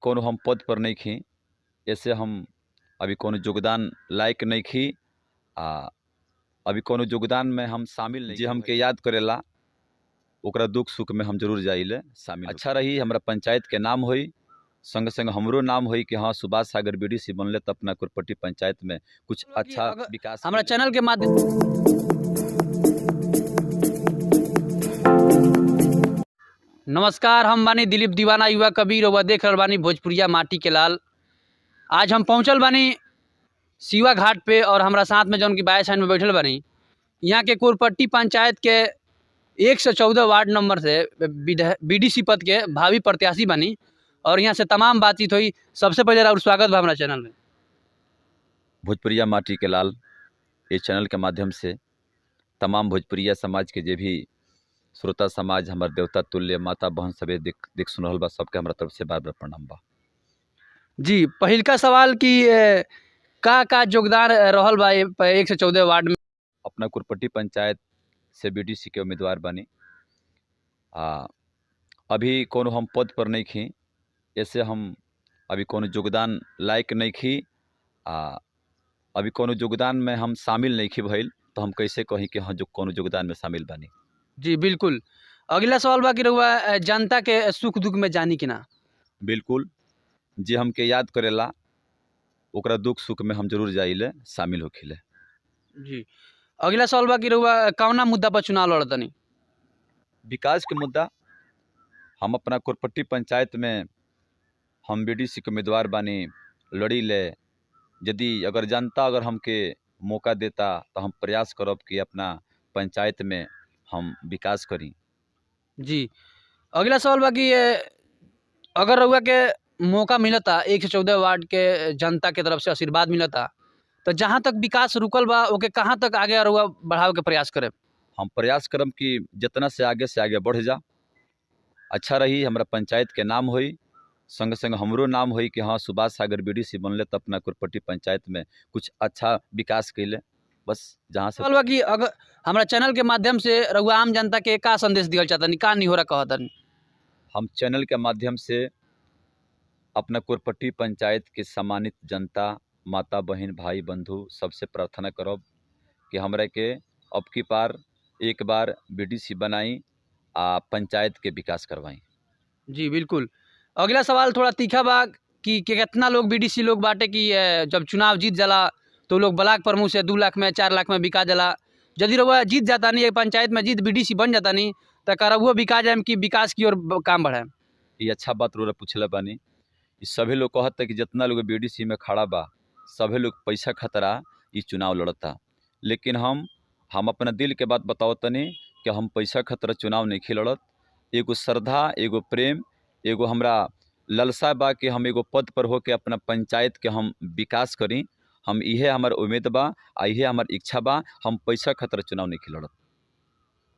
कोनो हम पद पर नहीं खी, ऐसे हम अभी कोनो योगदान लायक नहीं खी आ अभी कोनो योगदान में हम शामिल नहीं। जे हमके याद करेला ओकरा दुख सुख में हम जरूर जाइले शामिल। अच्छा रही, हमरा पंचायत के नाम होई, संग संग हमरो नाम होई कि हाँ सुभाष सागर बीडीसी बनले तो अपना कुरपट्टी पंचायत में कुछ अच्छा विकास हमरा कइले। चैनल के माध्यम। नमस्कार, हम बानी दिलीप दीवाना युवा कवि, रउआ देख रहल बानी भोजपुरिया माटी के लाल। आज हम पहुंचल बानी शिवा घाट पे और हमरा साथ में जौन की बाएं साइड में बैठल बानी यहाँ के कोरपट्टी पंचायत के 114 वार्ड नंबर से बीडीसी पद के भावी प्रत्याशी बानी और यहाँ से तमाम बातचीत हुई। सबसे पहले और स्वागत बा हमारा चैनल में। भोजपुरिया माटी के लाल इस चैनल के माध्यम से तमाम भोजपुरिया समाज के जे भी श्रोता समाज, हमार देवता तुल्य माता बहन सभे देख देख सुन रहल बा, सबके हमरा तरफ से बार बार प्रणाम बा। जी, पहिलका सवाल कि का का योगदान रहल बा 114 वार्ड में? अपना कुरपट्टी पंचायत से बीडीसी के उम्मीदवार बानी आ अभी कोनो हम पद पर नहीं खी, ऐसे हम अभी कोनो योगदान लायक नहीं खी आ अभी कोनो योगदान में हम शामिल नहीं खी भइल, तो हम कैसे कही कि हाँ जो कोनो योगदान में शामिल बानी। जी बिल्कुल। अगला सवाल बा कि रउआ जनता के सुख दुख में जानी कि ना? बिल्कुल, जे हमके याद करेला ओकरा दुख सुख में हम जरूर जाइले शामिल होखिले। जी, अगला सवाल बा कि रउआ कौना मुद्दा पर चुनाव लड़तनी? विकास के मुद्दा। हम अपना कुरपट्टी पंचायत में हम बीडीसी के उम्मीदवार बानी, लड़ी ले। यदि अगर जनता अगर हमके मौका देता तो हम प्रयास करब कि अपना पंचायत में हम विकास करी। जी, अगला सवाल बा कि अगर रउआ के मौका मिलता, 114 वार्ड के जनता के तरफ से आशीर्वाद मिलता, तो जहाँ तक विकास रुकल बा ओके कहाँ तक आगे रउआ बढ़ावे के प्रयास करे? हम प्रयास करब कि जितना से आगे बढ़ जा, अच्छा रही, हमरा पंचायत के नाम होई, संग संग हमरो नाम होई कि हाँ सुभाष सागर बीडीसी बनले तो अपना कुरपट्टी पंचायत में कुछ अच्छा विकास कैले। बस जहाँ से सवाल बा कि अगर हमरा चैनल के माध्यम से रउआ आम जनता के का संदेश दिहल चाहतनी, का निहोरा कहतनी? हम चैनल के माध्यम से अपना कुरपट्टी पंचायत के सम्मानित जनता, माता बहन, भाई बंधु सबसे प्रार्थना करब कि हमरा के अब की बार एक बार बीडीसी बनाई आ पंचायत के विकास करवाई। जी बिल्कुल। अगला सवाल थोड़ा तीखा बा कि कितना लोग बीडीसी लोग बाटे कि जब चुनाव जीत जाला तो लोग ब्लॉक प्रमुख से 2 लाख में 4 लाख में बिका जाला। यदि रउआ जीत जाता नहीं, एक पंचायत में जीत बीडीसी बन जाता नहीं, तो का रउआ बिका जाए कि विकास की ओर काम बढ़ाए? ये अच्छा बात रोरा पूछला बानी। ई सभी लोग कहता कि जितना लोग बीडीसी में खड़ा बा सभी लोग पैसा खतरा ये चुनाव लड़ता, लेकिन हम अपना दिल के बात बताओ तनी कि हम पैसा खतरा चुनाव नहीं लड़त। एगो श्रद्धा, एगो प्रेम, एगो हमरा ललसा बा कि हम एगो पद पर होके अपना पंचायत के हम विकास करी। हम इहे हमार उम्मीद बा आ इहे हमार इच्छा बा। हम पैसा खतरा चुनाव नहीं लड़त।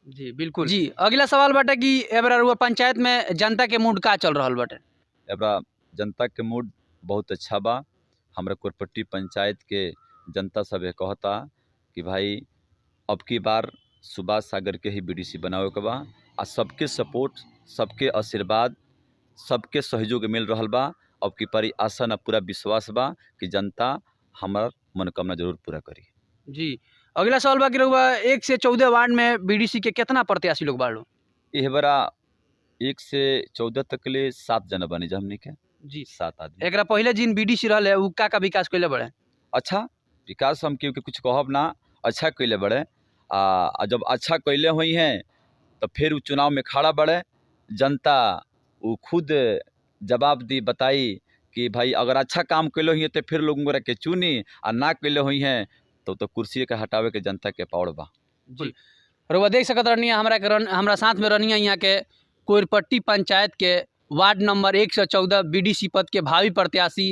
जी बिल्कुल। जी, अगला सवाल बाटे कि एबरा रउआ पंचायत में जनता के मूड का चल रहल बाटे? एबरा जनता के मूड बहुत अच्छा बा। हमरा कुरपट्टी पंचायत के जनता सब कहता कि भाई अब की बार सुभाष सागर के ही बीडीसी बनावे के बा आ सबके सपोर्ट, सबके आशीर्वाद, सबके सहयोग मिल रहल बा। अब की बारी आशा न पूरा विश्वास बा कि जनता हमार मनोकामना जरूर पूरा करी। जी, अगला सवाल बा कि रउआ 1 से 14 वार्ड में बीडीसी के कितना प्रत्याशी लोग बाड़ू? एह बरा 1 से 14 तक ले 7 जना बनी जा हमनी के। जी, 7 आदमी। एकरा पहले जिन बीडीसी रहले उ का का विकास कइले बड़े? अच्छा विकास हम केहू के कुछ कहब ना, अच्छा कइले बड़े। आ जब अच्छा कइले हुई हैं तो फिर उ चुनाव में खड़ा बड़े, जनता उ खुद जवाब दी, बताई कि भाई अगर अच्छा काम कइले हुई तो फिर लोग के चुनी आ ना कइले हुई हैं तो कुर्सी के हटावे के जनता के पावर बा। जी, रउआ देख सकत रहनी हमरा साथ में रहनी यहाँ के कोरपट्टी पंचायत के वार्ड नंबर 114 बीडीसी पद के भावी प्रत्याशी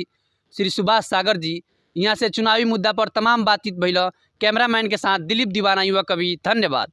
श्री सुभाष सागर जी। यहाँ से चुनावी मुद्दा पर तमाम बातचीत भइल। कैमरामैन के साथ दिलीप दीवाना युवा कवि। धन्यवाद।